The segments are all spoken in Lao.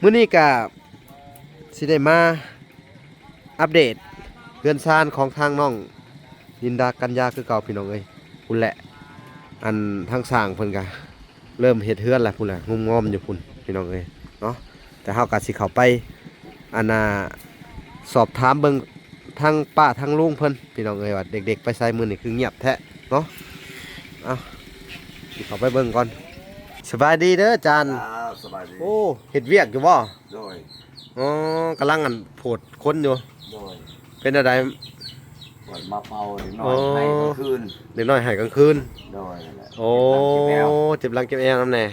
ມື້ນີ້ກະຊິໄດ້ມາອັບເດດເຮືອນຊານຂອງທາງນ້ອງລິນດາ ກັນຍາ ຄືເກົ່າພີ່ນ້ອງເອີຍ. ພຸ້ນແຫຼະ ອັນທາງຊ່າງເພິ່ນກະເລີ່ມເຮັດເຮືອນແລ້ວ ພຸ້ນແຫຼະ ງຸ້ມງອມຢູ່ພຸ້ນພີ່ນ້ອງເອີຍເນາະ. ແຕ່ເຮົາກະຊິເຂົ້າໄປ ອັນນ່າ ສອບຖາມເບິ່ງທາງປ້າທາງລຸງເພິ່ນພີ່ນ້ອງເອີຍ ວ່າເດັກໆໄປໃສມື້ນີ້ຄືງຽບແທ້ເນາະ. ເອົາ ຊິເຂົ້າໄປເບິ່ງກ່ອນ. ສະບາຍດີເດີອາຈານ. ເຈົ້າ ສະບາຍດີ. ໂອ້ ເຮັດວຽກຢູ່ບໍ່? ໂດຍ. ອໍ ກຳລັງອັນໂພດຄົນຢູ່. ໂດຍ. ເປັນແນວໃດ? ເພິ່ນມາເປົ່າເດັກນ້ອຍ ອໍ ໄຫ້ກາງຄືນ. ເດັກນ້ອຍໄຫ້ກາງຄືນ. ໂດຍ. ໂອ້ ເຈັບຫຼັງເຈັບແອວນຳແດ່.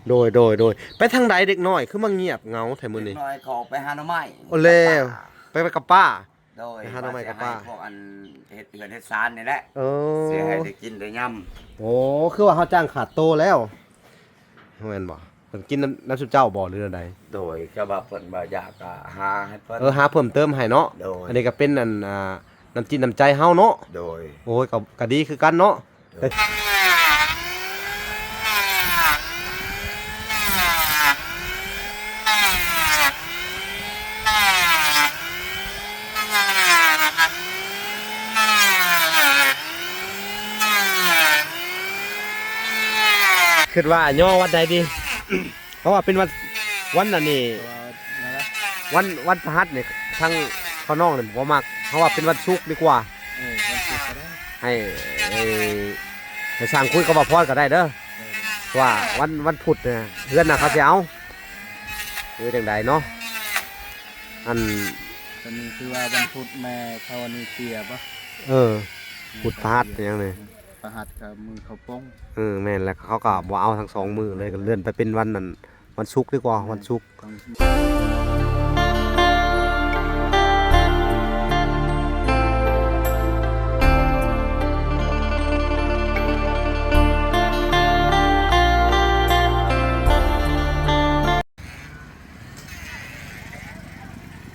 ໂດຍ ໂດຍ ໂດຍ ໂດຍ. ໄປທາງໃດເດັກນ້ອຍ ຄືມາງຽບເຫງົາແທ້ມື້ນີ້? ເດັກນ້ອຍເຂົາໄປຫາໜໍ່ໄມ້. ໂອ້ ແລ້ວ ໄປ ໄປກັບປ້າ. ໂດຍ ໄປຫາໜໍ່ໄມ້ກັບປ້າ ວ່າຊິໃຫ້ພວກອັນເຮັດເຮືອນເຮັດຊານນີ້ແຫຼະ. ເອີ ຊິໃຫ້ໄດ້ກິນໄດ້ຍຳ. ໂອ້ ຄືວ່າເຮົາຈ້າງຂາດໂຕແລ້ວ ແມ່ນບໍ່? ເພິ່ນກິນນຳ ນຳຊຸມເຈົ້າບໍ່ ຫຼືແນວໃດ? ໂດຍ ກໍວ່າເພິ່ນວ່າຢາກ ກໍຫາໃຫ້ເພິ່ນ. ເອີ ຫາເພີ່ມເຕີມໃຫ້ເນາະ. ໂດຍ. ອັນນີ້ກໍເປັນອັນ ອ່າ ນ້ຳຈິດນ້ຳໃຈເຮົາເນາະ. ໂດຍ. ໂອ້ຍ ກໍ ກໍດີຄືກັນເນາະ. ຄິດວ່າຍໍວັນໃດດີ? ເພາະວ່າເປັນວັນ ວັນອັນນີ້ ເອີ ນັ້ນລະ ວັນ ວັນພະຫັດນີ້ ທາງພໍ່ນ້ອງນີ້ບໍ່ມັກ ເຮົາວ່າເປັນວັນສຸກດີກວ່າ. ເອີ ວັນສຸກກໍໄດ້ ໃຫ້ ໃຫ້ ໃຫ້ຊ່າງຄຸຍກັບບ່າວພອນກໍໄດ້ເດີ. ເອີ ເພາະວ່າວັນ ວັນພຸດນະ ເຮືອນນະເຂົາຊິເອົາ ຫຼືຈັ່ງໃດເນາະ. ອັນ ຕອນນີ້ຄືວ່າວັນພຸດແມ່ທະວະນີເສຍບໍ່? ເອີ ພຸດພະຫັດຫຍັງນີ້ ພະຫັດກໍມື້ເຂົາປົງ. ເອີ ແມ່ນແຫຼະ ເຂົາກໍບໍ່ເອົາທັງສອງມື້ເລີຍ ກໍເລື່ອນໄປເປັນວັນນັ້ນ ວັນສຸກດີກວ່າ ແມ່ນ ວັນສຸກ.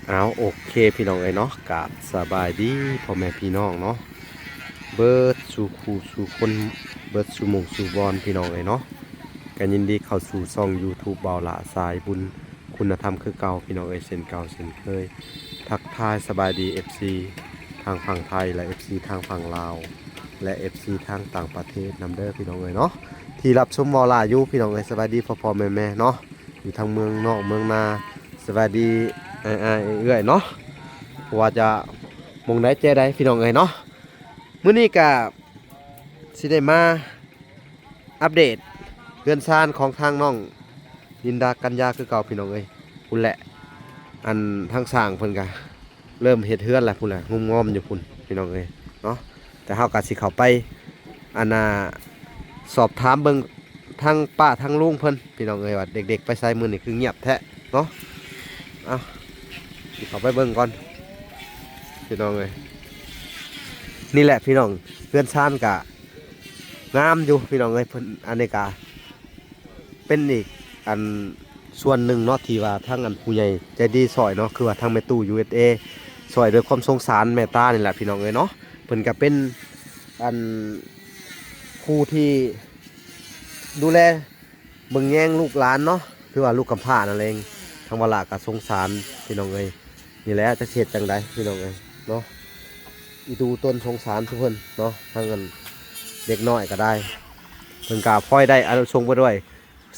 ເອົາ ໂອເຄ ພີ່ນ້ອງເອີຍເນາະ ກາບສະບາຍດີພໍ່ແມ່ພີ່ນ້ອງເນາະ ເບິດສູ່ຄູ່ສູ່ຄົນ ເບິດສູ່ໝູ່ສູ່ບ່ອນ ພີ່ນ້ອງເອີຍເນາະ. ກໍຍິນດີເຂົ້າສູ່ຊ່ອງຢູທູບ ບ່າວຫຼ້າສາຍບຸນຄຸນນະທຳຄືເກົ່າ ພີ່ນ້ອງເອີຍ ເຊັ່ນເກົ່າເຊັ່ນເຄີຍ. ທັກທາຍສະບາຍດີເອັຟຊີທາງຝັ່ງໄທ ແລະ ເອັຟຊີທາງຝັ່ງລາວ ແລະ ເອັຟຊີທາງຕ່າງປະເທດນຳເດີພີ່ນ້ອງເອີຍເນາະ ທີ່ຮັບຊົມບ່າວຫຼ້າຢູ່ ພີ່ນ້ອງເອີຍ. ສະບາຍດີພໍ່ໆແມ່ໆເນາະ ຢູ່ທາງເມືອງນອກເມືອງນາ ສະບາຍດີອ້າຍໆເອື້ອຍໆເນາະ ບໍ່ວ່າຈະໝ່ອງໃດແຈໃດ ພີ່ນ້ອງເອີຍເນາະ. ມື້ນີ້ກະຊິໄດ້ມາອັບເດດເຮືອນຊານຂອງທາງນ້ອງລິນດາ ກັນຍາ ຄືເກົ່າ ພີ່ນ້ອງເອີຍ. ພຸ້ນແຫຼະ ອັນທາງຊ່າງເພິ່ນກະເລີ່ມເຮັດເຮືອນແລ້ວ ພຸ້ນແຫຼະ ງຸ້ມງອມຢູ່ພຸ້ນ ພີ່ນ້ອງເອີຍເນາະ. ແຕ່ເຮົາກະຊິເຂົ້າໄປ ອັນນ່າ ສອບຖາມເບິ່ງ ທາງປ້າທາງລຸງເພິ່ນ ພີ່ນ້ອງເອີຍ ວ່າເດັກໆໄປໃສມື້ນີ້ຄືງຽບແທ້ເນາະ. ເອົາ ຊິເຂົ້າໄປເບິ່ງກ່ອນ ພີ່ນ້ອງເອີຍ. ນີ້ແຫຼະພີ່ນ້ອງ ເຮືອນຊານກະງາມຢູ່ ພີ່ນ້ອງເອີຍ. ເພິ່ນ ອັນນີ້ກະເປັນອີກອັນສ່ວນໜຶ່ງເນາະ ທີ່ວ່າທາງອັນຜູ້ໃຫຍ່ໃຈດີຊ່ອຍເນາະ ຄືວ່າທາງແມ່ຕູ້ ຢູເອສເອ ຊ່ອຍດ້ວຍຄວາມສົງສານເມດຕານີ້ແຫຼະ ພີ່ນ້ອງເອີຍເນາະ. ເພິ່ນກະເປັນອັນຜູ້ທີ່ ດູແລເບິ່ງແຍງລູກຫຼານເນາະ ຄືວ່າລູກກຳພ້ານັ້ນເອງ. ທາງວາລະກໍສົງສານພີ່ນ້ອງເອີຍ. ນີ້ແຫຼະ ຈັກຊິເຮັດຈັ່ງໃດພີ່ນ້ອງເອີຍເນາະ ອີດູຕົນສົງສານສູ່ເພິ່ນເນາະ. ທາງອັນເດັກນ້ອຍກໍໄດ້ ເພິ່ນກໍພອຍໄດ້ອານິສົງໄປດ້ວຍ.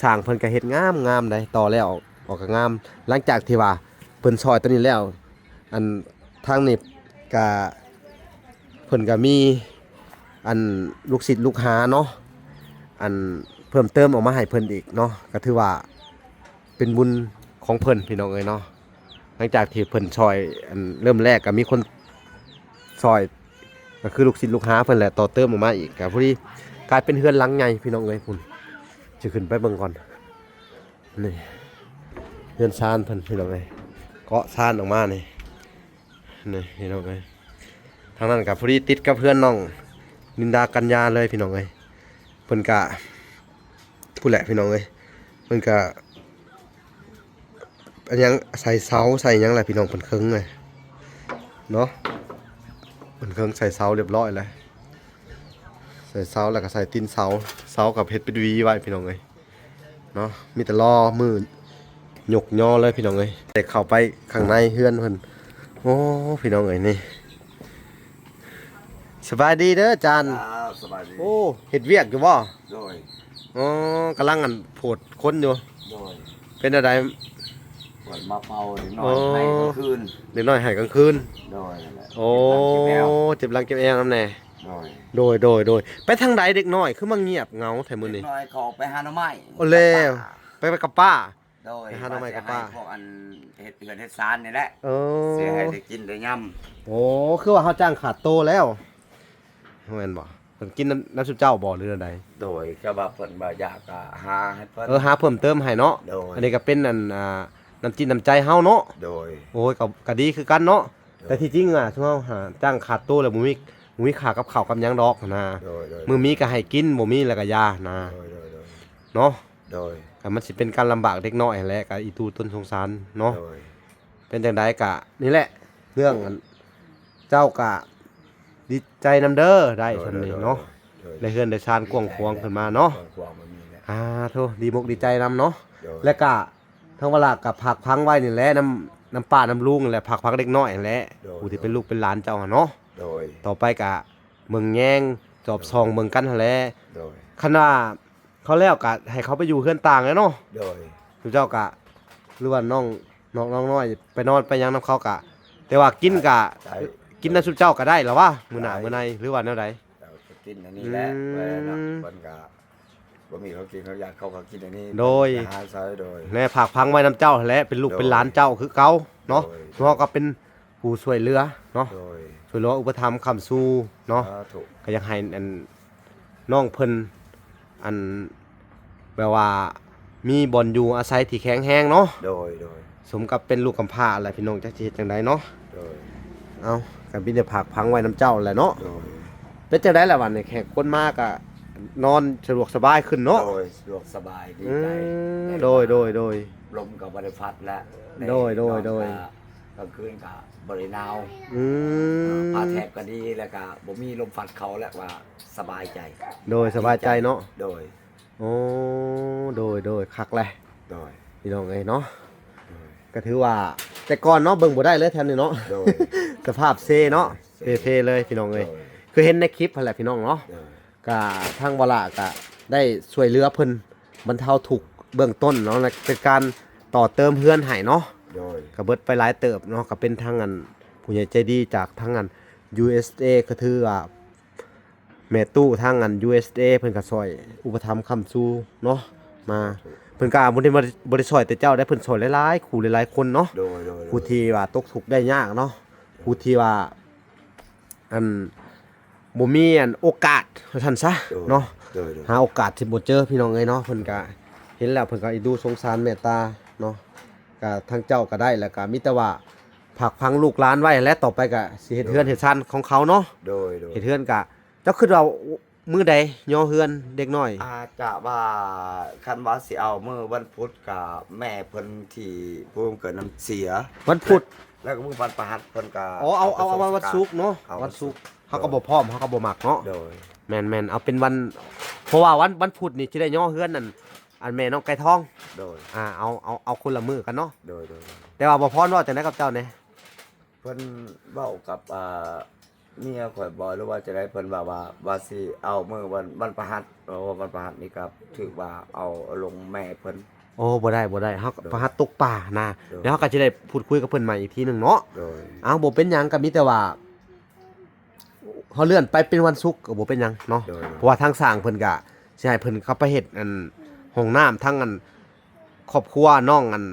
ຊ່າງເພິ່ນກໍເຮັດງາມໆໄດ໋ ຕໍ່ແລ້ວອອກກໍງາມ. ຫຼັງຈາກທີ່ວ່າເພິ່ນຊ່ອຍຕົວນີ້ແລ້ວ ອັນທາງນີ້ກະ ເພິ່ນກະມີອັນລູກສິດລູກຫາເນາະ ອັນເພີ່ມເຕີມອອກມາໃຫ້ເພິ່ນອີກເນາະ ກະຖືວ່າເປັນບຸນຂອງເພິ່ນພີ່ນ້ອງເອີຍເນາະ. ຫຼັງຈາກທີ່ເພິ່ນຊ່ອຍ ອັນເລີ່ມແລກກະມີຄົນຊ່ອຍ ກະຄືລູກສິດລູກຫາເພິ່ນແຫຼະ ຕໍ່ເຕີມອອກມາອີກ ກະພໍດີກາຍເປັນເຮືອນຫຼັງໃຫຍ່ພີ່ນ້ອງເອີຍ. ພຸ້ນ ຊິຂຶ້ນໄປເບິ່ງກ່ອນ. ນີ້ເຮືອນຊານເພິ່ນພີ່ນ້ອງເອີຍ ເກາະຊານອອກມານີ້ ນີ້ພີ່ນ້ອງເອີຍ. ທາງນັ້ນກໍພໍດີຕິດກັບເຮືອນນ້ອງລິນດາ ກັນຍາ ເລີຍພີ່ນ້ອງເອີຍ. ເພິ່ນກະ ພຸ້ນແຫຼະພີ່ນ້ອງເອີຍ ເພິ່ນກະອັນຫຍັງ ໃສ່ເສົາໃສ່ຫຍັງແຫຼະພີ່ນ້ອງ ເພິ່ນເຄິ່ງເລີຍເນາະ. ເພິ່ນເຄິ່ງໃສ່ເສົາຮຽບຮ້ອຍແລ້ວ ໃສ່ເສົາແລ້ວກໍໃສ່ຕີນເສົາ ເສົາກໍເຮັດເປັນຫວີໄວ້ພີ່ນ້ອງເອີຍ. ເນາະ ມີແຕ່ລໍມື ຍົກຍໍເລີຍພີ່ນ້ອງເອີຍ ໄດ້ເຂົ້າໄປຂ້າງໃນເຮືອນເພິ່ນ. ໂອ້ ພີ່ນ້ອງເອີຍ ນີ້ ສະບາຍດີເດີອາຈານ. ເຈົ້າ ສະບາຍດີ. ໂອ້ ເຮັດວຽກຢູ່ບໍ່? ໂດຍ. ອໍ ກຳລັງອັນໂພດຄົນຢູ່. ໂດຍ. ເປັນແນວໃດ? ເພິ່ນມາເປົ່າເດັກນ້ອຍ ໂອ້ ໄຫ້ກາງຄືນ. ເດັກນ້ອຍໄຫ້ກາງຄືນ. ໂດຍ ນັ້ນແຫຼະ. ໂອ້ ເຈັບຫຼັງເຈັບແອວ ເຈັບຫຼັງເຈັບແອວນຳແດ່. ໂດຍ ໂດຍ ໂດຍ ໂດຍ. ໄປທາງໃດເດັກນ້ອຍ ຄືມາງຽບເຫງົາແທ້ມື້ນີ້? ເດັກນ້ອຍເຂົາໄປຫາໜໍ່ໄມ້. ໂອ້ ແລ້ວ ໄປ ໄປກັບປ້າ. ໂດຍ ໄປຫາໜໍ່ໄມ້ກັບປ້າ ພວກອັນເຮັດເຮືອນເຮັດຊານນີ້ແຫຼະ. ເອີ ຊິໃຫ້ໄດ້ກິນໄດ້ຍຳ. ໂອ້ ຄືວ່າເຮົາຈ້າງຂາດໂຕແລ້ວ ແມ່ນບໍ່? ເພິ່ນກິນນຳ ນຳຊຸມເຈົ້າບໍ່ ຫຼືແນວໃດ? ໂດຍ ກໍວ່າເພິ່ນວ່າຢາກ ກໍຫາໃຫ້ເພິ່ນ. ເອີ ຫາເພີ່ມເຕີມໃຫ້ເນາະ. ໂດຍ. ອັນນີ້ກໍເປັນອັນ ອ່າ ນ້ຳຈິດນ້ຳໃຈເຮົາເນາະ. ໂດຍ. ໂອ້ຍ ກໍ ກໍດີຄືກັນເນາະ. ໂດຍ. ແຕ່ທີ່ຈິງອະ ຊຸມເຮົາຫາຈ້າງຂາດໂຕແລ້ວ ບໍ່ມີ ບໍ່ມີຄ່າກັບເຂົ້າກັບຫຍັງດອກນະ. ໂດຍ ໂດຍ. ມື້ມີກໍໃຫ້ກິນ ບໍ່ມີແລ້ວກໍຢ່ານະ. ໂດຍ ໂດຍ ໂດຍ. ເນາະ. ໂດຍ. ກໍມັນຊິເປັນການລຳບາກເດັກນ້ອຍຫັ້ນແຫຼະ ກໍອີ່ຕູຕົນສົງສານເນາະ. ໂດຍ. ເປັນຈັ່ງໃດກໍນີ້ແຫຼະ ເລື່ອງອັນ ເຈົ້າກໍດີໃຈນຳເດີ ໄດ້ ໂດຍ ສ່ຳນີ້ເນາະ. ໂດຍ ໂດຍ. ໄດ້ເຮືອນໄດ້ຊານກວ້າງຂວາງຂຶ້ນມາເນາະ. ກວ້າງຂວາງແບບນີ້ແຫຼະ. ອາໂທ້ ດີມົກດີໃຈນຳເນາະ. ໂດຍ. ແລ້ວກໍທາງວາລະກໍຝາກຝັງໄວ້ນີ້ແຫຼະ ນຳ ນຳປ້ານຳລຸງແຫຼະ ຝາກຝັງເດັກນ້ອຍຫັ້ນແຫຼະ. ໂດຍ. ຜູ້ທີ່ເປັນລູກເປັນຫຼານເຈົ້າຫັ້ນເນາະ. ໂດຍ. ຕໍ່ໄປກໍເບິ່ງແຍງ ສອດສ່ອງເບິ່ງກັນຫັ້ນແຫຼະ. ໂດຍ. ຄັນວ່າ ເຂົາແລ້ວກະໃຫ້ເຂົາໄປຢູ່ເຮືອນຕ່າງແລ້ວເນາະ. ໂດຍ. ເຈົ້າກະ ຫຼືວ່ານ້ອງ ນ້ອງ ນ້ອງນ້ອຍໄປນອນໄປຫຍັງນຳເຂົາກະ ແຕ່ວ່າກິນກະ ໄດ້ ກິນນຳຊຸມເຈົ້າກະໄດ້ລະວະ ມື້ໜ້າ ໄດ້ ມື້ໃນ ຫຼືວ່າແນວໃດ? ເຈົ້າກະກິນອັນນີ້ແຫຼະ. ອືມ ໄວ້ນະ ເພິ່ນກະບໍ່ມີເຂົາກິນເຂົາຢາກ ເຂົາກະກິນອັນນີ້. ໂດຍ. ໄປຫາໃຊ້. ໂດຍ. ແລະຝາກຝັງໄວ້ນຳເຈົ້າຫັ້ນແຫຼະ ເປັນລູກ ໂດຍ ເປັນຫຼານເຈົ້າຄືເກົ່າເນາະ. ໂດຍ. ເຮົາກະເປັນ ຜູ້ຊ່ວຍເຫຼືອເນາະ. ໂດຍ. ຊ່ວຍເຫຼືອອຸປະຖຳຄ້ຳຊູເນາະ. ສາທຸ. ກໍຢາກໃຫ້ອັນ ນ້ອງເພິ່ນ ອັນ ແບບວ່າມີບ່ອນຢູ່ອາໄສທີ່ແຂງແຮງເນາະ. ໂດຍ ໂດຍ. ສົມກັບເປັນລູກກຳພ້າແຫຼະ ພີ່ນ້ອງ ຈັກຊິເຮັດຈັ່ງໃດເນາະ. ໂດຍ. ເອົ້າ ກໍມີແຕ່ຝາກຝັງໄວ້ນຳເຈົ້າແຫຼະເນາະ. ໂດຍ. ເປັນຈັ່ງໃດລະບັດນີ້ ແຂກຄົນມາກໍນອນສະດວກສະບາຍຂຶ້ນເນາະ. ໂດຍ ສະດວກສະບາຍ ດີໃຈ. ອືມ ໂດຍ ໂດຍ ໂດຍ. ລົມກໍບໍ່ໄດ້ພັດແລ້ວ. ໂດຍ ໂດຍ ໂດຍ. ນອນກໍ ກາງຄືນກໍບໍ່ໄດ້ໜາວ. ອືມ ຜ້າແຖບກໍດີ ແລ້ວກໍບໍ່ມີລົມພັດເຂົ້າ ແລ້ວວ່າສະບາຍໃຈ. ໂດຍ ສະບາຍໃຈເນາະ. ດີໃຈ. ໂດຍ. ໂອ້ ໂດຍ ໂດຍ ຄັກແຫຼະ. ໂດຍ. ພີ່ນ້ອງເອີຍເນາະ. ໂດຍ. ກໍຖືວ່າແຕ່ກ່ອນເນາະ ເບິ່ງບໍ່ໄດ້ເລີຍແຖວນີ້ເນາະ. ໂດຍ. ສະພາບເຊເນາະ. ເຊ ເພໆເລີຍ ພີ່ນ້ອງເອີຍ. ໂດຍ. ຄືເຫັນໃນຄລິບຫັ້ນແຫຼະ ພີ່ນ້ອງເນາະ. ໂດຍ. ກະທາງວາລະກະໄດ້ຊ່ວຍເຫຼືອເພິ່ນບັນເທົາທຸກເບື້ອງຕົ້ນເນາະ ແລະ ເປັນການຕໍ່ເຕີມເຮືອນໃຫ້ເນາະ. ໂດຍ. ກະເບິດໄປຫຼາຍເຕີບເນາະ ກະເປັນທາງອັນ ຜູ້ໃຫຍ່ໃຈດີຈາກທາງອັນ ຢູເອສເອ ກະຖືວ່າແມ່ຕູ້ທາງອັນ ຢູເອສເອ ເພິ່ນກະຊ່ອຍອຸປະຖຳຄ້ຳຊູເນາະ ມາ. ເພິ່ນກະບໍ່ໄດ້ ບໍ່ໄດ້ຊ່ອຍແຕ່ເຈົ້າໄດ້ ເພິ່ນຊ່ອຍຫຼາຍໆ ຄູ່ຫຼາຍໆຄົນເນາະ. ໂດຍ ໂດຍ ໂດຍ. ຜູ້ທີ່ວ່າຕົກທຸກໄດ້ຍາກເນາະ ຜູ້ທີ່ວ່າ ອັນ ບໍ່ມີອັນໂອກາດວ່າຊັ້ນຊະ. ໂດຍ. ເນາະ. ໂດຍ ໂດຍ. ຫາໂອກາດຊິບໍ່ເຈີ ພີ່ນ້ອງເອີຍເນາະ. ເພິ່ນກະເຫັນແລ້ວ ເພິ່ນກະເອັນດູສົງສານເມດຕາເນາະ. ກະທາງເຈົ້າກະໄດ້ ແລ້ວກະມີແຕ່ວ່າຝາກຝັງລູກຫຼານໄວ້ແຫຼະ ຕໍ່ໄປກະຊິເຮັດເຮືອນເຮັດຊານຂອງເຂົາເນາະ. ໂດຍ ໂດຍ. ເຮັດເຮືອນກະ ເຈົ້າຄິດວ່າ ມື້ໃດຍໍເຮືອນເດັກນ້ອຍ? ອາດຈະວ່າ ຄັນວ່າຊິເອົາມື້ວັນພຸດກະແມ່ເພິ່ນທີ່ຜູ້ເກີດນຳເສຍ. ວັນພຸດ ແລ້ວກໍມື້ວັນພະຫັດເພິ່ນກະ ອໍ ເອົາ ເອົາ ເອົາວັນ ວັນສຸກເນາະ. ເອົາວັນສຸກ ເຮົາກໍບໍ່ພ້ອມ ເຮົາກໍບໍ່ມັກເນາະ. ໂດຍ. ແມ່ນໆ ເອົາເປັນວັນ ເພາະວ່າວັນ ວັນພຸດນີ້ຊິໄດ້ຍໍເຮືອນອັນ ອັນແມ່ນ້ອງໄກ່ທອງ. ໂດຍ. ອາ ເອົາ ເອົາ ເອົາຄົນລະມື້ກັນເນາະ. ໂດຍ ໂດຍ. ແຕ່ວ່າບໍ່ພອນເວົ້າຈັ່ງໃດກັບເຈົ້າແດ່? ເພິ່ນເວົ້າກັບ ອ່າ ເມຍຂ້ອຍບໍ ຫຼືວ່າຈັ່ງໃດ ເພິ່ນວ່າ ວ່າ ວ່າຊິເອົາມື້ວັນ ວັນພະຫັດ ເພາະວ່າວັນພະຫັດນີ້ກໍຖືກວ່າເອົາລົງແມ່ເພິ່ນ. ໂອ້ ບໍ່ໄດ້ ບໍ່ໄດ້ ເຮົາ ໂດຍ ພະຫັດຕົກປານະ. ໂດຍ. ແລ້ວເຮົາກໍຊິໄດ້ພູດຄຸຍກັບເພິ່ນໃໝ່ອີກທີໜຶ່ງເນາະ. ໂດຍ. ເອົ້າ ບໍ່ເປັນຫຍັງ ກໍມີແຕ່ວ່າ ເຮົາເລື່ອນໄປເປັນວັນສຸກກໍບໍ່ເປັນຫຍັງເນາະ. ໂດຍ ໂດຍ. ເພາະວ່າທາງຊ່າງເພິ່ນກໍຊິໃຫ້ເພິ່ນເຂົ້າໄປເຮັດອັນ ຫ້ອງນ້ຳທາງອັນ ຄອບຄົວນ້ອງອັນ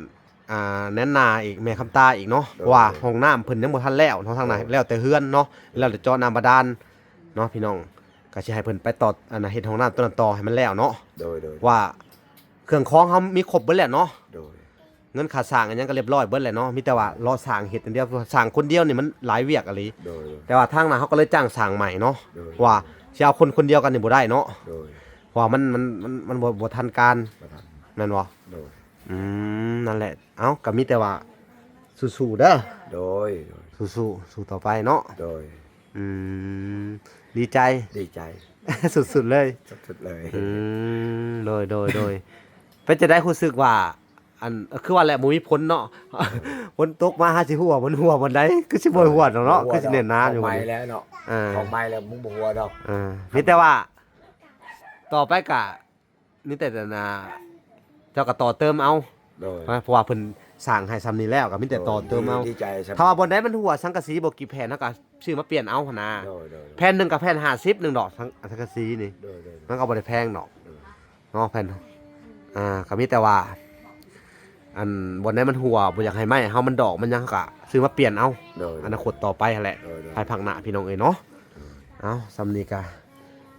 ອ່າ ແນນນາອີກ ແມ່ຄຳຕາອີກເນາະ. ໂດຍ. ເພາະວ່າຫ້ອງນ້ຳເພິ່ນຍັງບໍ່ທັນແລ້ວເນາະ ທາງນັ້ນ. ໂດຍ. ແລ້ວແຕ່ເຮືອນເນາະ. ໂດຍ. ແລ້ວແຕ່ເຈາະນ້ຳບາດານເນາະ ພີ່ນ້ອງ ກໍຊິໃຫ້ເພິ່ນໄປຕໍ່ອັນ ເຮັດຫ້ອງນ້ຳຕົວນັ້ນຕໍ່ໃຫ້ມັນແລ້ວເນາະ. ໂດຍ ໂດຍ. ວ່າເຄື່ອງຂອງເຮົາມີຄົບເບິດແລ້ວເນາະ. ໂດຍ. ເງິນຄ່າສ້າງອີ່ຫຍັງກໍລຽບຮ້ອຍເບິດແລ້ວເນາະ ມີແຕ່ວ່າລໍສ້າງເຮັດຢ່າງດຽວ ສ້າງຄົນດຽວນີ້ມັນຫຼາຍວຽກອີ່ຫຼີ. ໂດຍ ໂດຍ. ແຕ່ວ່າທາງໜ້າເຮົາກໍເລີຍຈ້າງສ້າງໃໝ່ເນາະ. ໂດຍ ເພາະວ່າຊິເອົາຄົນຄົນດຽວກັນນີ້ບໍ່ໄດ້ເນາະ. ໂດຍ. ເພາະວ່າມັນ ມັນ ມັນ ມັນບໍ່ ບໍ່ທັນການ. ບໍ່ທັນ. ແມ່ນບໍ່? ໂດຍ. ອືມ ນັ້ນແຫຼະ ເອົ້າ ກໍມີແຕ່ວ່າສູ້ໆເດີ. ໂດຍ ໂດຍ. ສູ້ໆ ສູ້ຕໍ່ໄປເນາະ. ໂດຍ. ອືມ ດີໃຈ ດີໃຈ ສຸດໆເລີຍ ສຸດໆເລີຍ. ອືມ ໂດຍ ໂດຍ ໂດຍ. ເປັນຈັ່ງໃດ ຮູ້ສຶກວ່າ ອັນ ຄືວ່າແຫຼະ ບໍ່ມີຝົນເນາະ ຝົນຕົກມາຫາຊິຮົ່ວ ມັນຮົ່ວບ່ອນໃດ ຄືຊິບໍ່ຮົ່ວດອກເນາະ ຄືຊິແໜ້ນໜາຢູ່ ຂອງໃໝ່ແລ້ວເນາະ ອ່າ ຂອງໃໝ່ແລ້ວມັນບໍ່ຮົ່ວດອກ ອ່າ ມີແຕ່ວ່າຕໍ່ໄປກະ ມີແຕ່ອັນນ່າ ເຈົ້າກໍຕໍ່ເຕີມເອົາ ໂດຍ ເພາະວ່າເພິ່ນສ້າງໃຫ້ຊ່ຳນີ້ແລ້ວ ກໍມີແຕ່ຕໍ່ເຕີມເອົາ ດີໃຈຊ່ຳ ຖ້າວ່າບ່ອນໃດມັນຮົ່ວ ສັງກະສີບໍ່ກີ່ແຜ່ນ ເຮົາກໍຊື້ມາປ່ຽນເອົາຫັ້ນນະ ໂດຍໆໆ ແຜ່ນໜຶ່ງກໍແຜ່ນຫ້າສິບໜຶ່ງດອກ ສັງ ສັງກະສີນີ້ ໂດຍໆໆ ມັນກໍບໍ່ໄດ້ແພງດອກ ເນາະ ແຜ່ນ ອ່າ ກໍມີແຕ່ວ່າ ອັນ ບ່ອນໃດມັນຮົ່ວ ບໍ່ຢາກໃຫ້ໄມ້ເຮົາມັນດອກມັນຫຍັງ ເຮົາກໍຊື້ມາປ່ຽນເອົາ ໂດຍໆ ອະນາຄົດຕໍ່ໄປຫັ້ນແຫຼະ ໂດຍໆ ພາຍພາກໜ້າ ພີ່ນ້ອງເອີຍເນາະ ເອີ ເອົາ ຊ່ຳນີ້ກໍ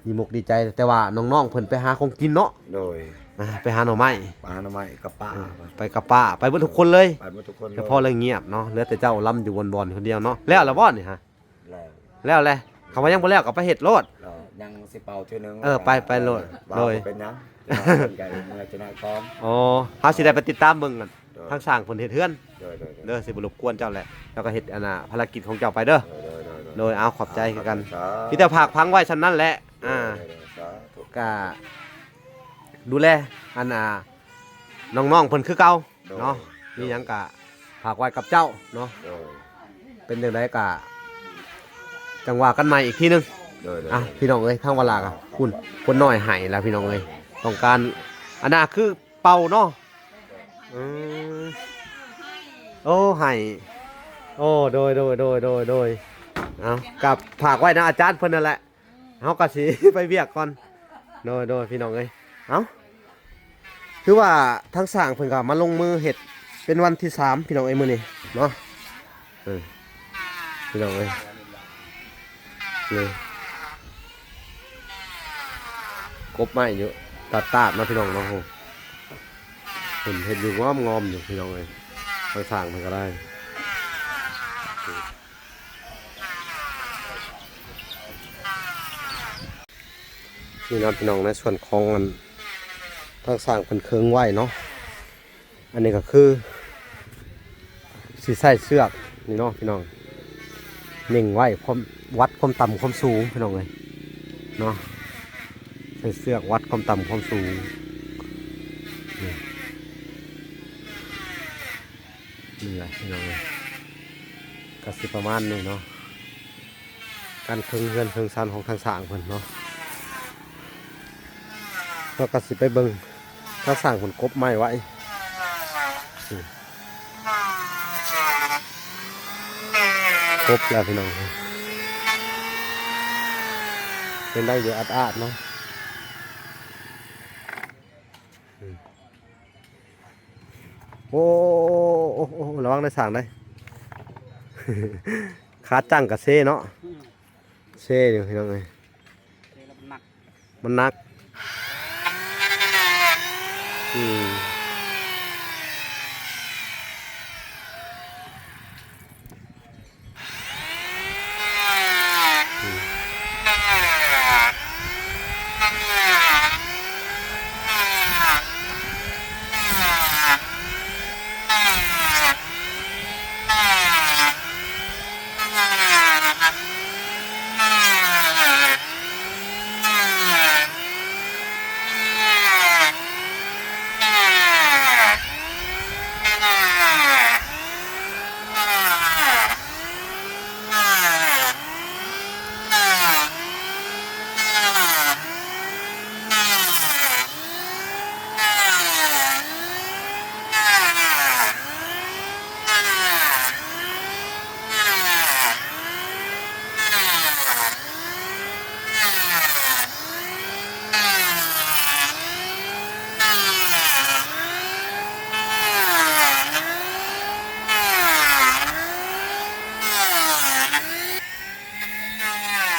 ດີມຸກດີໃຈ ແຕ່ວ່ານ້ອງໆເພິ່ນໄປຫາຂອງກິນເນາະ ໂດຍ ອ່າ ໄປຫາໜໍ່ໄມ້ ໄປຫາໜໍ່ໄມ້ກັບປ້າ ເອີ ໄປກັບປ້າ ໄປເບິດທຸກຄົນເລີຍ ໄປເບິດທຸກຄົນເລີຍ ສະເພາະເລື່ອງງຽບເນາະ ເຫຼືອແຕ່ເຈົ້າລຳຢູ່ບ່ອນໆຄົນດຽວເນາະ ແລ້ວລະບໍ່ນີ້ຮະ ແລ້ວ ແລ້ວແຫຼະ ຄຳວ່າຍັງບໍ່ແລ້ວກໍໄປເຮັດໂລດ ແລ້ວຍັງຊິເປົ່າເທື່ອໜຶ່ງ ເອີ ໄປ ໄປໂລດ ເອີ ໂດຍ ບໍ່ເປັນຫຍັງ ເຈົ້າໜ້າທີ່ກໍເມືອເຈົ້າໜ້າທີ່ກ່ອນ ອໍ ເຮົາຊິໄດ້ໄປຕິດຕາມເບິ່ງກັນ ໂດຍ ທາງຊ່າງເພິ່ນເຮັດເຮືອນ ໂດຍໆໆ ເດີ ຊິບໍ່ລົບກວນເຈົ້າແຫຼະ ເຈົ້າກໍເຮັດອັນນ່າ ພາລະກິດຂອງເຈົ້າໄປເດີ ໂດຍໆໆ ໂດຍ ເອົາ ຂອບໃຈຄືກັນ ສາທຸ ມີແຕ່ຝາກຝັງໄວ້ຊ່ຳນັ້ນແຫຼະ ໂດຍໆໆ ອ່າ ສາທຸ ກະດູແລອັນນ່າ ນ້ອງໆເພິ່ນຄືເກົ່າ ໂດຍ ເນາະ ໂດຍ ມີຫຍັງກະຝາກໄວ້ກັບເຈົ້າເນາະ ໂດຍ ເປັນຈັ່ງໃດກະຈັ່ງວ່າກັນໃໝ່ອີກທີໜຶ່ງ ໂດຍໆ ອ່ະ ພີ່ນ້ອງເອີຍ ທາງວາລາກະ ພຸ້ນ ຄົນນ້ອຍໄຫ້ລະ ພີ່ນ້ອງເອີຍ ຕ້ອງການ ອັນນ່າ ຄື ເປົ່າເນາະ ອືມ ໂອ້ ໃຫ້ ໂອ້ ໂດຍ ໂດຍ ເອົາ ກັບຝາກໄວ້ນຳອາຈານເພິ່ນນັ້ນແຫຼະ ເຮົາກໍຊິໄປວຽກກ່ອນ ໂດຍ ໂດຍ ພີ່ນ້ອງເອີຍ ເອົ້າ ຄືວ່າທາງຊ່າງເພິ່ນກໍມາລົງມືເຮັດເປັນວັນທີສາມ ພີ່ນ້ອງເອີຍ ມື້ນີ້ເນາະ ເອີ ພີ່ນ້ອງເອີຍ ນີ້ ກົບໄມ້ຢູ່ຕາດໆເນາະ ພີ່ນ້ອງເນາະ ໂອ້ ເພິ່ນເຮັດຢູ່ງອມໆຢູ່ ພີ່ນ້ອງເອີຍ ທາງຊ່າງເພິ່ນກໍໄດ້ ນີ້ເນາະ ພີ່ນ້ອງ ໃນສ່ວນຂອງອັນ ທາງຊ່າງເພິ່ນເຄີງໄວ້ເນາະ ອັນນີ້ກໍຄືຊິໃຊ້ເຊືອກນີ້ເນາະ ພີ່ນ້ອງ ເນັ່ງໄວ້ຄວາມ ວັດຄວາມຕ່ຳຄວາມສູງ ພີ່ນ້ອງເອີຍ ເນາະ ໃຊ້ເຊືອກວັດຄວາມຕ່ຳຄວາມສູງ ນີ້ ນີ້ແຫຼະ ພີ່ນ້ອງເອີຍ ກໍຊິປະມານນີ້ເນາະ ການເຄິ່ງເຮືອນເຄິ່ງຊານຂອງທາງຊ່າງເພິ່ນເນາະ ເຮົາກໍຊິໄປເບິ່ງທາງຊ່າງເພິ່ນກົບໄມ້ໄວ້ ກົບແລ້ວ ພີ່ນ້ອງ ເປັນໄດ້ຢູ່ອາດໆເນາະ ໂອ້ ໂອ້ ລະວັງເດີຊ່າງເດີ ຂາຈັ່ງກະເຊເນາະ ອືມ ເຊຢູ່ ພີ່ນ້ອງເອີຍ ເຊແລ້ວມັນໜັກ ມັນໜັກ ອືມ.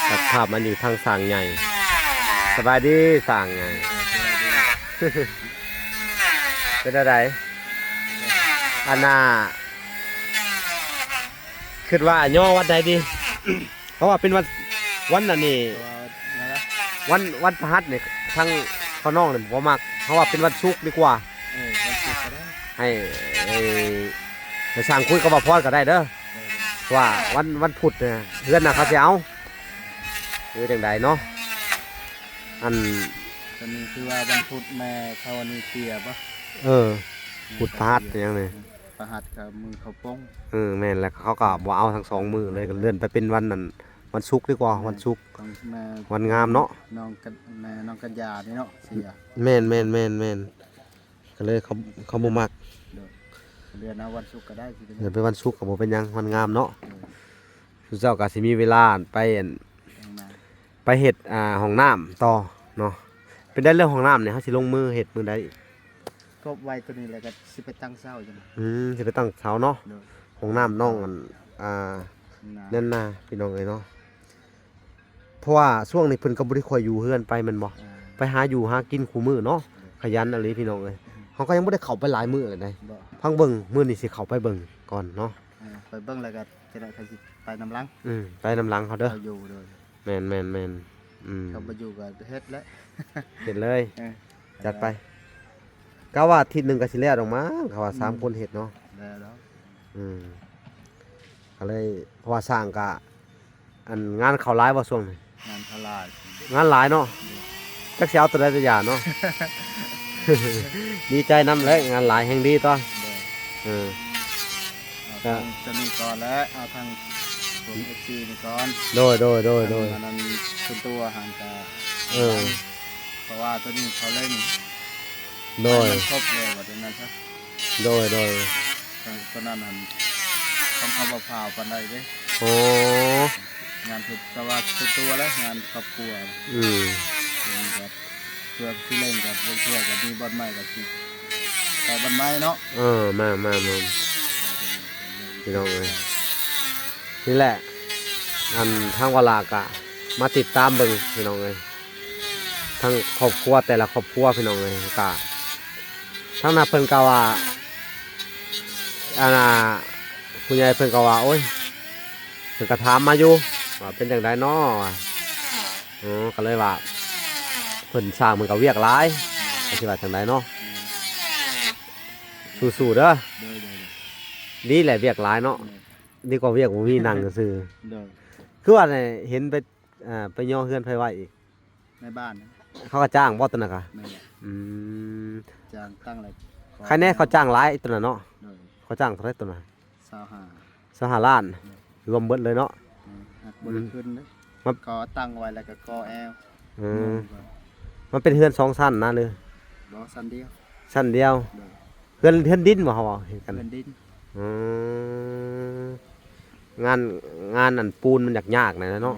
ຕັດພາບມາຢູ່ທາງຊ່າງໃຫຍ່. ສະບາຍດີຊ່າງໃຫຍ່. ເປັນແນວໃດ? ອັນນ່າ ຄິດວ່າຍໍວັນໃດດີ? ເພາະວ່າເປັນວັນ ວັນອັນນີ້ ເພາະວ່າ ວັນ ວັນພະຫັດນີ້ ທາງພໍ່ນ້ອງນີ້ບໍ່ມັກ ເຮົາວ່າເປັນວັນສຸກດີກວ່າ. ເອີ ວັນສຸກກໍໄດ້ ໃຫ້ ໃຫ້ ໃຫ້ຊ່າງຄຸຍກັບບ່າວພອນກໍໄດ້ເດີ. ເອີ ເພາະວ່າວັນ ວັນພຸດນີ້ເຮືອນນະເຂົາຊິເອົາ ຫຼືຈັ່ງໃດເນາະ? ອັນ ຕອນນີ້ຄືວ່າວັນພຸດແມ່ທໍ່າອັນນີ້ເສຍບໍ່? ເອີ. ພຸດພະຫັດຫຍັງນີ້ ພະຫັດກໍມື້ເຂົາປົງ. ເອີ ແມ່ນ ແລ້ວເຂົາກໍບໍ່ເອົາທັງສອງມື້ເລີຍ ກໍເລື່ອນໄປເປັນວັນນັ້ນ ວັນສຸກດີກວ່າ ວັນສຸກ ວັນງາມເນາະ ນ້ອງກັນ ນ້ອງກັນຍານີ້ເນາະ ເສຍ. ແມ່ນໆໆໆ ກໍເລີຍເຂົາ ເຂົາບໍ່ມັກ ໂດຍ ເລື່ອນເອົາວັນສຸກກໍໄດ້ ເລື່ອນໄປວັນສຸກກໍບໍ່ເປັນຫຍັງ ວັນງາມເນາະ ໂດຍ ຊຸມເຈົ້າກໍຊິມີເວລາໄປອັນ ໄປເຮັດ ອ່າ ຫ້ອງນ້ຳຕໍ່ເນາະ. ເປັນໄດ້ເລື່ອງຫ້ອງນ້ຳນີ້ ເຮົາຊິລົງມືເຮັດມື້ໃດອີກ? ກົບໄວ້ໂຕນີ້ແລ້ວກໍຊິໄປຕັ້ງເສົາຈັ່ງ. ອືມ ຊິໄປຕັ້ງເສົາເນາະ ໂດຍ ຫ້ອງນ້ຳນ້ອງອັນ ອ່າ ນັ້ນນະ ພີ່ນ້ອງເອີຍເນາະ. ເພາະວ່າຊ່ວງນີ້ເພິ່ນກໍບໍ່ໄດ້ຄ່ອຍຢູ່ເຮືອນໄປແມ່ນບໍ່? ອ່າ ໄປຫາຢູ່ຫາກິນຄູ່ມື້ເນາະ ໂດຍ ຂະຫຍັນອີ່ຫຼີ ພີ່ນ້ອງເອີຍ. ອືມ ເຮົາກໍຍັງບໍ່ໄດ້ເຂົ້າໄປຫຼາຍມື້ເລີຍໃດ. ບໍ່ ພັງເບິ່ງ ມື້ນີ້ຊິເຂົ້າໄປເບິ່ງກ່ອນເນາະ. ເອີ ໄປເບິ່ງແລ້ວກໍຈະໄດ້ຂ້ອຍຊິໄປນຳຫຼັງ. ອືມ ໄປນຳຫຼັງເຮົາເດີ ເຂົາຢູ່ ໂດຍ ແມ່ນໆໆ ອືມ ເຂົາບໍ່ຢູ່ກໍເຮັດແຫຼະ ເຮັດເລີຍ ເອີ ຈັດໄປ. ກະວ່າອາທິດໜຶ່ງກໍຊິແລ້ວດອກມັ້ງ ເຂົາວ່າ ອືມ ສາມຄົນເຮັດເນາະ ແລ້ວດອກ. ອືມ ກໍເລີຍ ເພາະວ່າຊ່າງກະ ອັນ ງານເຂົາຫຼາຍບໍ່ຊ່ວງນີ້? ງານເຂົາຫຼາຍ ງານຫຼາຍເນາະ ໂດຍ ຈັກຊິເອົາໂຕໃດແຕ່ຢ່າເນາະ. ດີໃຈນຳແຫຼະ ງານຫຼາຍແຮງດີຕົວະ ໂດຍ ເອີ ເອົາທາງໂຕນີ້ກ່ອນແຫຼະ ເອົາທາງພວກເອັຟຊີນີ້ກ່ອນ ໂດຍໆໆໆ ອັນນັ້ນສ່ວນຕົວຫັ້ນກະ ເອີ ເພາະວ່າໂຕນີ້ເຂົາເລັ່ງ ໂດຍ ໃຫ້ມັນຄົບແລ້ວວ່າຈັ່ງນັ້ນຊະ ໂດຍໆ ໂຕນັ້ນຫັ້ນ ຂອງເຂົາບໍ່ພາວປານໃດເດ້ ໂອ້ ງານເພິ່ນ ແຕ່ວ່າສ່ວນຕົວແຫຼະ ງານຄອບຄົວ ອືມ ເພິ່ນກໍ ເພື່ອຊິເລັ່ງກັນ ບາງເທື່ອກໍມີບ່ອນໃໝ່ກໍຊິໄປບ່ອນໃໝ່ເນາະ ເອີ ແມ່ນໆໆ ພີ່ນ້ອງເອີຍ ນີ້ແຫຼະ ອັນ ທາງວາລາກະມາຕິດຕາມເບິ່ງ ພີ່ນ້ອງເອີຍ ທັງຄອບຄົວແຕ່ລະຄອບຄົວ ພີ່ນ້ອງເອີຍ ກະ ທາງນັ້ນເພິ່ນກໍວ່າ ອັນນ່າ ຜູ້ໃຫຍ່ເພິ່ນກໍວ່າ ໂອ້ຍ ເພິ່ນກໍຖາມມາຢູ່ວ່າເປັນຈັ່ງໃດເນາະ ວ່າ ເອີ ກໍເລີຍວ່າ ເພິ່ນຊ່າງເພິ່ນກໍວຽກຫຼາຍ ກໍຊິວ່າຈັ່ງໃດເນາະ ສູ້ໆເດີ ໂດຍໆໆ ດີແຫຼະວຽກຫຼາຍເນາະ ໂດຍ ດີກວ່າວຽກບໍ່ມີນັ່ງຊື່ໆ ໂດຍ ຄືວ່າເຫັນໄປ ອ່າ ໄປຍໍເຮືອນໃຜໄວ້ອີກ? ໃນບ້ານ ເຂົາກໍຈ້າງບໍ່ຕົວນັ້ນກະ? ແມ່ນແຫຼະ ອືມ ຈ້າງຕັ້ງແລ້ວ ໃຄແນ່ເຂົາຈ້າງຫຼາຍຕົວນັ້ນເນາະ ໂດຍ ເຂົາຈ້າງເທົ່າໃດຕົວນັ້ນ? ຊາວຫ້າ ຊາວຫ້າລ້ານ ໂດຍ ລວມເບິດເລີຍເນາະ ແມ່ນ ຫາກບໍ່ໄດ້ຂຶ້ນເດ້ ມັນກໍຕັ້ງໄວ້ແລ້ວກໍກໍ່ແອວ ອືມ ມັນເປັນເຮືອນສອງຊັ້ນນະ ຫຼື? ບໍ່ ຊັ້ນດຽວ ຊັ້ນດຽວ ໂດຍ ເຮືອນ ເຮືອນດິນບໍ່ ເຮົາເວົ້າກັນ? ເຮືອນດິນ ອືມ ງານ ງານອັນປູນມັນຍາກໆ ນັ້ນແຫຼະເນາະ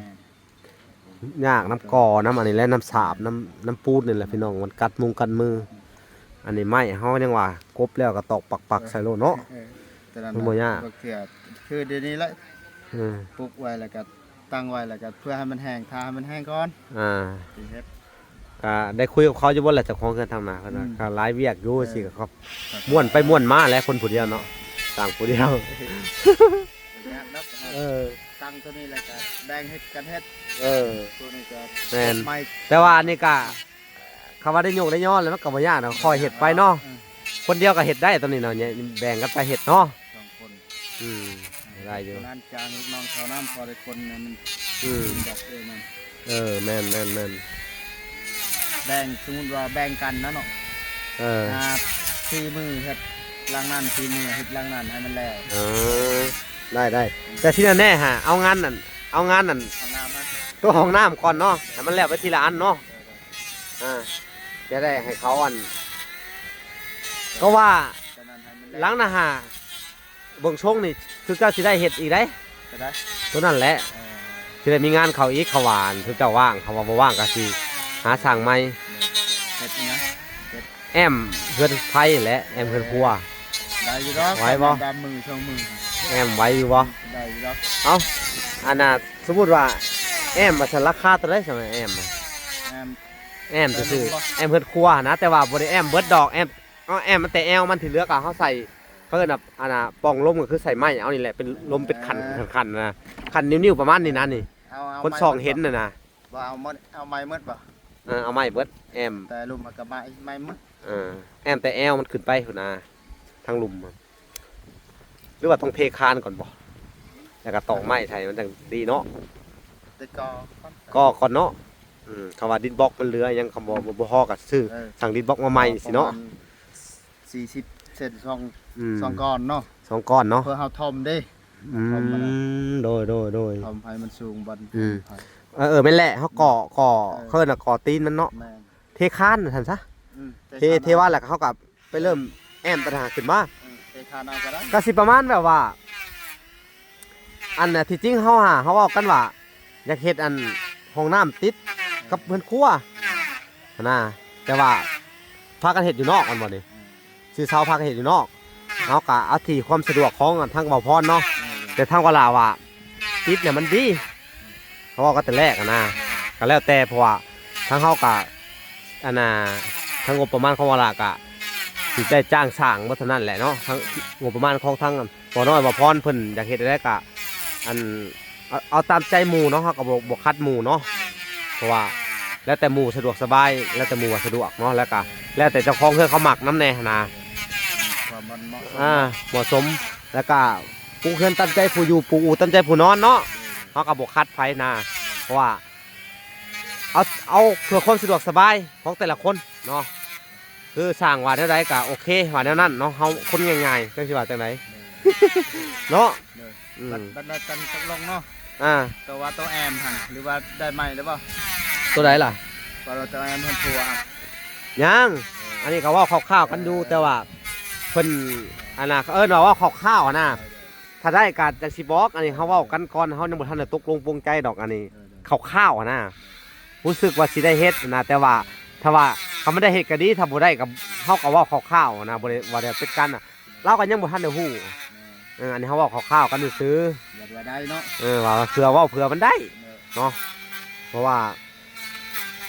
ແມ່ນ ຍາກນຳກໍ ນຳອັນນີ້ແຫຼະ ນຳສາບ ນຳ ນຳປູນນີ້ແຫຼະ ພີ່ນ້ອງ ມັນກັດມຸງກັດມື ອັນນີ້ໄມ້ເຮົາຍັງວ່າກົບແລ້ວກໍຕອກປັກໆ ໃສ່ໂລດເນາະ ເອີ ແຕ່ນັ້ນ ມັນບໍ່ຍາກ ບາງເທື່ອ ຄືດຽວນີ້ແຫຼະ ເອີ ປຸກໄວ້ແລ້ວກໍຕັ້ງໄວ້ ແລ້ວກໍເພື່ອໃຫ້ມັນແຫ້ງ ຖ້າໃຫ້ມັນແຫ້ງກ່ອນ ອ່າ ຊິເຮັດ ກໍໄດ້ຄຸຍກັບເຂົາຢູ່ບໍ່ລະ ເຈົ້າຂອງເຮືອນທາງໜ້າເພິ່ນວ່າ ອືມ ກໍຫຼາຍວຽກຢູ່ ເອີ ຊິກໍ ກໍມ່ວນໄປມ່ວນມາແຫຼະ ຄົນຜູ້ດຽວເນາະ ຊ່າງຜູ້ດຽວ ບໍ່ຍາກດອກ ເອີ ຕັ້ງໂຕນີ້ແລ້ວກໍແບ່ງເຮັດກັນເຮັດ ເອີ ໂຕນີ້ກໍ ແມ່ນ ແຕ່ວ່າອັນນີ້ກໍ ຄຳວ່າໄດ້ໂຍກໄດ້ຍ້ອນແລ້ວມັນກໍບໍ່ຍາກດອກ ຄ່ອຍເຮັດໄປເນາະ ເອີ ຄົນດຽວກໍເຮັດໄດ້ຕອນນີ້ເນາະ ແບ່ງກັນໄປເຮັດເນາະ ສອງຄົນ ອືມ ໄດ້ຢູ່ ງານຈ້າງລູກນ້ອງເຂົ້ານຳ ພໍໄດ້ຄົນໜຶ່ງ ອືມ ດອກເອງນັ້ນ ເອີ ແມ່ນໆໆ ແບ່ງ ສົມມຸດວ່າແບ່ງກັນນະເນາະ ເອີ ອ່າ ສີ່ມື້ເຮັດຫຼັງນັ້ນ ສີ່ມື້ເຮັດຫຼັງນັ້ນ ໃຫ້ມັນແລ້ວ ເອີ ໄດ້ໆ ແຕ່ທີ່ແນ່ໆ ຫາ ເອົາງານນັ້ນ ເອົາງານນັ້ນ ຫ້ອງນ້ຳ ໂຕຫ້ອງນ້ຳກ່ອນເນາະ ໃຫ້ມັນແລ້ວໄປທີລະອັນເນາະ ອ່າ ຈະໄດ້ໃຫ້ເຂົາອັນ ກໍວ່າຫຼັງນະຫາ ເບິ່ງຊົງນີ້ ຄືເຈົ້າຊິໄດ້ເຮັດອີກໄດ໋ ໂຕນັ້ນແຫຼະ ເອີ ຊິໄດ້ມີງານເຂົ້າອີກ ເຂົາວ່າ ອັນ ຄືເຈົ້າວ່າງ ເຂົາວ່າບໍ່ວ່າງກໍຊິຫາຊ່າງໃໝ່ ເຮັດຫຍັງ ເຮັດ ແອ້ມເຮືອນໄຟແຫຼະ ແອ້ມເຮືອນຄົວ ໄດ້ຢູ່ດອກ ໄຫວບໍ່ ດາມມືສອງມື ແອ້ມໄຫວຢູ່ບໍ່ ໄດ້ຢູ່ດອກ ເອົ້າ ອັນນ່າ ສົມມຸດວ່າແອ້ມວ່າຊັ້ນ ລາຄາເທົ່າໃດຊັ້ນ ແອ້ມ ແອ້ມ ແອ້ມຊື່ໆ ແອ້ມເຮືອນຄົວນະ ແຕ່ວ່າບໍ່ໄດ້ແອ້ມເບິດດອກ ແອ້ມ ເອົາແອ້ມມັນແຕ່ແອວມັນ ທີ່ເຫຼືອກໍເຮົາໃສ່ ເຂົາເອີ້ນວ່າ ອັນນ່າ ປ່ອງລົມ ກໍຄືໃສ່ໄມ້ເອົານີ້ແຫຼະ ເປັນລົມເປັນຄັນ ເອີ ຄັນໆນະ ຄັນນິ້ວໆປະມານນີ້ນະ ນີ້ ເອົາ ເອົາ ຄົນຊ່ອງເຫັນຫັ້ນນະ ບໍ່ເອົາໝົດ ເອົາໄມ້ໝົດບໍ່ ເອີ ເອົາໄມ້ເບິດ ແອ້ມ ແຕ່ລຸ່ມມັນກໍໄມ້ ໄມ້ໝົດ ເອີ ແອ້ມແຕ່ແອວມັນຂຶ້ນໄປພຸ້ນນະ ທາງລຸ່ມ ຫຼືວ່າຕ້ອງເທຄານກ່ອນບໍ່ ແລ້ວກໍຕອກໄມ້ໃສ່ ມັນຈັ່ງດີເນາະ ແຕ່ກໍ ກໍກ່ອນເນາະ ອືມ ຄຳວ່າດິນບລັອກມັນເຫຼືອຫຍັງ ຄຳບໍ່ ບໍ່ພໍກໍຊື້ ເອີ ສັ່ງດິນບລັອກມາໃໝ່ຊີ້ເນາະ ປະມານສີ່ສິບ ເສັ້ນສອງ ອືມ ສອງກ້ອນເນາະ ສອງກ້ອນເນາະ ເພື່ອເຮົາຖົມເດ້ ອືມ ຖົມມັນນະ ໂດຍ ໂດຍ ໂດຍ ຖົມໃຫ້ມັນສູງບັດ ອືມ ເອີ ເອີ ແມ່ນແຫຼະ ເຮົາກໍ່ ກໍ່ ເອີ ເຂົາເອີ້ນວ່າກໍ່ຕີນມັນເນາະ ແມ່ນ ເທຄານວ່າຊັ້ນຊະ ອືມ ເທ ເທຄານ ເທວາ ແລ້ວກໍເຮົາກໍໄປເລີ່ມແອ້ມຕະໜາຂຶ້ນມາ ເອີ ເທຄານເອົາກໍໄດ້ ກໍຊິປະມານແບບວ່າ ອັນນະ ທີ່ຈິງເຮົາຫາ ເຮົາເວົ້າກັນວ່າ ຢາກເຮັດອັນຫ້ອງນ້ຳຕິດກັບເຮືອນຄົວຫັ້ນນະ ແຕ່ວ່າພາກັນເຮັດຢູ່ນອກແມ່ນບໍ່ນີ້ ອືມ ຊື່ເຊົາພາກັນເຮັດຢູ່ນອກ ເຮົາກະເອົາທີ່ຄວາມສະດວກຂອງທາງບ່າວພອນເນາະ ອືມ ແຕ່ທາງວາລາວ່າຕິດນະມັນດີ ເຮົາເວົ້າກັນແຕ່ແລກຫັ້ນນະ ກະແລ້ວແຕ່ ເພາະວ່າທາງເຮົາກະ ອັນນ່າ ທັງງົບປະມານຂອງວາລາກະຊິໄດ້ຈ້າງສ້າງເບິດເທົ່ານັ້ນແຫຼະເນາະ ທັງງົບປະມານຂອງທາງ ບໍ່ນ້ອຍບໍ່ພອນເພິ່ນຢາກເຮັດໃດກະ ອັນ ເອົາ ເອົາຕາມໃຈໝູ່ເນາະ ເຮົາກໍບໍ່ ບໍ່ຂັດໝູ່ເນາະ ເພາະວ່າແລ້ວແຕ່ໝູ່ສະດວກສະບາຍ ແລ້ວແຕ່ໝູ່ວ່າສະດວກເນາະ ແລ້ວກະແລ້ວແຕ່ເຈົ້າຂອງເຮືອນເຂົາມັກນຳແດ່ຫັ້ນນະ ຄວາມມັນເໝາະສົມ ອ່າ ເນາະ ເໝາະສົມ ແລ້ວກະປູກເຮືອນຕາມໃຈຜູ້ຢູ່ ປູກອູ່ຕາມໃຈຜູ້ນອນເນາະ ເຮົາກໍບໍ່ຂັດໃຜນະ ເພາະວ່າ ເອົາ ເອົາເພື່ອຄວາມສະດວກສະບາຍຂອງແຕ່ລະຄົນເນາະ ຄືສ້າງວ່າແນວໃດກໍໂອເຄ ວ່າແນວນັ້ນເນາະ ເຮົາຄົນງ່າຍໆ ຈັກຊິວ່າຈັ່ງໃດ ເນາະ ເອີ ອືມ ບັດ ບັດນັ້ນຈັງຕົກລົງເນາະ ອ່າ ຕົວວ່າຕົວແອ້ມຫັ້ນ ຫຼືວ່າໄດ້ໃໝ່ແລ້ວບໍ່ ຕົວໃດລະ ວ່າຕົວແອ້ມຫັ້ນຜົວ ຍັງ ເອີ ອັນນີ້ກໍເວົ້າຄ່າວໆກັນຢູ່ ເອີ ແຕ່ວ່າເພິ່ນ ອັນນ່າ ເອີ້ນວ່າເວົ້າຄ່າວໆຫັ້ນນະ ເອີ ຖ້າໄດ້ກໍຈັ່ງຊິບອກ ອັນນີ້ເຮົາເວົ້າກັນກ່ອນ ເຮົາຍັງບໍ່ທັນໄດ້ຕົກລົງປົງໃຈດອກ ອັນນີ້ ເອີ ຄ່າວໆຫັ້ນນະ ຮູ້ສຶກວ່າຊິໄດ້ເຮັດນະ ແຕ່ວ່າຖ້າວ່າ ຖ້າມັນໄດ້ເຮັດກໍດີ ຖ້າບໍ່ໄດ້ກໍ ເຮົາກໍເວົ້າຄ່າວໆນະ ບໍ່ໄດ້ວ່າໄດ້ເປັນການນະ ລາວກໍຍັງບໍ່ທັນໄດ້ຮູ້ ເອີ ເອີ ອັນນີ້ເຮົາເວົ້າຄ່າວໆກັນຊື່ໆ ຢາກວ່າໄດ້ເນາະ ເອີ ວ່າເພື່ອເວົ້າເພື່ອມັນໄດ້ ເອີ ເນາະ ເພາະວ່າ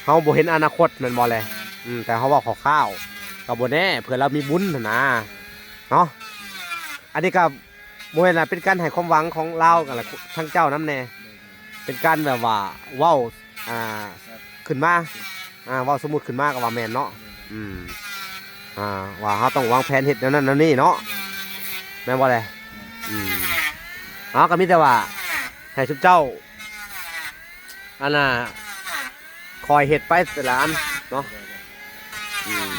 ເຮົາບໍ່ເຫັນອະນາຄົດແມ່ນບໍ່ແລະ ເອີ ອືມ ແຕ່ເຮົາເວົ້າຄ່າວໆ ກໍບໍ່ແນ່ ເພື່ອລາວມີບຸນຫັ້ນນະ ເອີ ເນາະ ອັນນີ້ກໍ ບໍ່ແມ່ນລະ ເປັນການໃຫ້ຄວາມຫວັງຂອງລາວກັນລະ ທາງເຈົ້ານຳແດ່ ເປັນການແບບວ່າເວົ້າ ອ່າ ຂຶ້ນມາ ອ່າ ເວົ້າສົມມຸດຂຶ້ນມາກໍວ່າແມ່ນເນາະ ອືມ ອ່າ ວ່າເຮົາຕ້ອງວາງແຜນເຮັດແນວນັ້ນແນວນີ້ເນາະ ແມ່ນບໍ່ແລະ ອືມ ເຮົາກໍມີແຕ່ວ່າໃຫ້ຊຸມເຈົ້າ ອັນນ່າ ຄ່ອຍເຮັດໄປແຕ່ລະອັນເນາະ ອືມ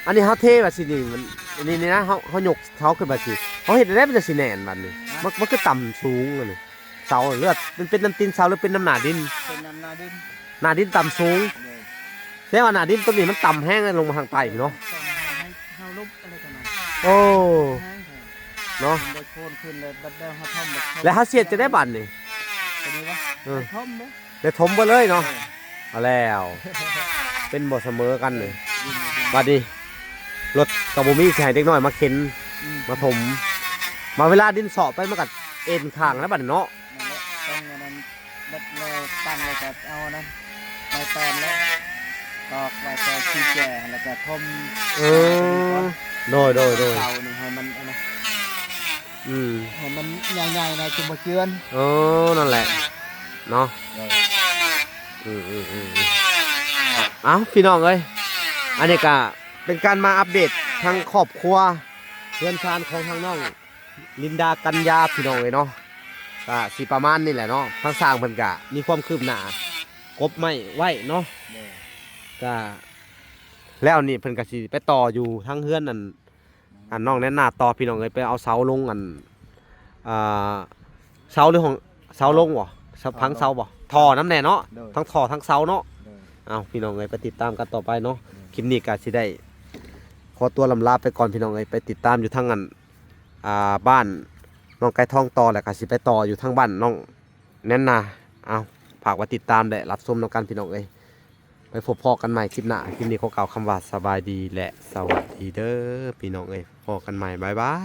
ອັນນີ້ເຮົາເທວ່າຊິນີ້ ມັນ ອັນນີ້ນີ້ນະ ເຮົາ ເຮົາຍົກເສົາຂຶ້ນມາຊິ ເຮົາເຮັດແນວໃດມັນຈັ່ງຊິແໜ້ນບັດນີ້ ມັນ ມັນຄືຕ່ຳສູງອັນນີ້ ເສົາ ຫຼືວ່າມັນເປັນນ້ຳຕີນເສົາ ຫຼືເປັນນ້ຳໜ້າດິນ ເປັນນ້ຳໜ້າດິນ ໜ້າດິນຕ່ຳສູງ ໂດຍ ແສດງວ່າໜ້າດິນຕົວນີ້ມັນຕ່ຳແຮງ ລົງມາທາງໃຕ້ເນາະ ເຮົາລົບອະໄລກັນນະ ໂອ້ ແຮງແທ້ ເນາະ ມັນໄດ້ໂຄນຂຶ້ນແລ້ວ ບັດແລ້ວເຮົາທຳ ແລ້ວເຮົາຊິເຮັດຈັ່ງໃດບັດນີ້ ຕົວນີ້ວະ ເອີ ໄດ້ຖົມເດ້ ໄດ້ຖົມເບິດເລີຍເນາະ ເອີ ເອົາແລ້ວ ເປັນບໍ່ສະເໝີກັນນີ້ ເອີ ບັດນີ້ລົດກໍບໍ່ມີ ຊິໃຫ້ເດັກນ້ອຍມາເຂັນ ອືມ ມາຖົມ ມາເວລາດິນເຊາະໄປ ມັນກໍເອັນຂ້າງແລ້ວບັດນີ້ເນາະ ນັ້ນແຫຼະ ຕ້ອງອັນນັ້ນ ແລ້ວຕັ້ງແລ້ວກໍເອົາອັນນັ້ນ ໄມ້ແປນແລ້ວ ຕອກໄວ້ແຕ່ຂີ້ແຈ ແລ້ວກໍຖົມ ເອີ ໂດຍ ໂດຍ ໂດຍ ເສົານີ້ໃຫ້ມັນອັນນັ້ນ ອືມ ໃຫ້ມັນໃຫຍ່ໆ ໜ້ອຍ ຈຶ່ງບໍ່ເຈື່ອນ ເອີ ນັ້ນແຫຼະເນາະ ໂດຍ ອືມໆໆໆ ເອົ້າ ພີ່ນ້ອງເອີຍ ອັນນີ້ກະເປັນການມາອັບເດດທາງຄອບຄົວເຮືອນຊານຂອງທາງນ້ອງລິນດາ ກັນຍາ ພີ່ນ້ອງເອີຍເນາະ ກະຊິປະມານນີ້ແຫຼະເນາະ ທາງຊ່າງເພິ່ນກະມີຄວາມຄືບໜ້າ ກົບໄມ້ໄວ້ເນາະ ໂດຍ ກະ ແລ້ວນີ້ເພິ່ນກໍຊິໄປຕໍ່ຢູ່ທາງເຮືອນອັນ ອັນນ້ອງແນນນາຕໍ່ ພີ່ນ້ອງເອີຍ ໄປເອົາເສົາລົງອັນ ອ່າ ເສົາ ຫຼື ຫ້ອງ ເສົາລົງບໍ່? ເສົາ ຝັງເສົາບໍ່? ທໍ່ນຳແດ່ເນາະ ໂດຍ ທັງທໍ່ທັງເສົາເນາະ ໂດຍ ເອົ້າ ພີ່ນ້ອງເອີຍ ໄປຕິດຕາມກັນຕໍ່ໄປເນາະ ໂດຍ ຄລິບນີ້ກໍຊິໄດ້ຂໍຕົວລ່ຳລາໄປກ່ອນ ພີ່ນ້ອງເອີຍ ໄປຕິດຕາມຢູ່ທາງອັນ ອ່າ ບ້ານນ້ອງໄກ່ທອງຕໍ່ ແລ້ວກໍຊິໄປຕໍ່ຢູ່ທາງບ້ານນ້ອງ ແໜ້ນນາ ເອົາ ຝາກໄວ້ຕິດຕາມ ແລະ ຮັບຊົມນຳກັນ ພີ່ນ້ອງເອີຍ ໄປພົບພໍ້ກັນໃໝ່ຄລິບໜ້າ ຄລິບນີ້ຂໍກ່າວຄຳວ່າສະບາຍດີ ແລະ ສະຫວັດດີເດີ້ ພີ່ນ້ອງເອີຍ ພໍ້ກັນໃໝ່ ບາຍບາຍ.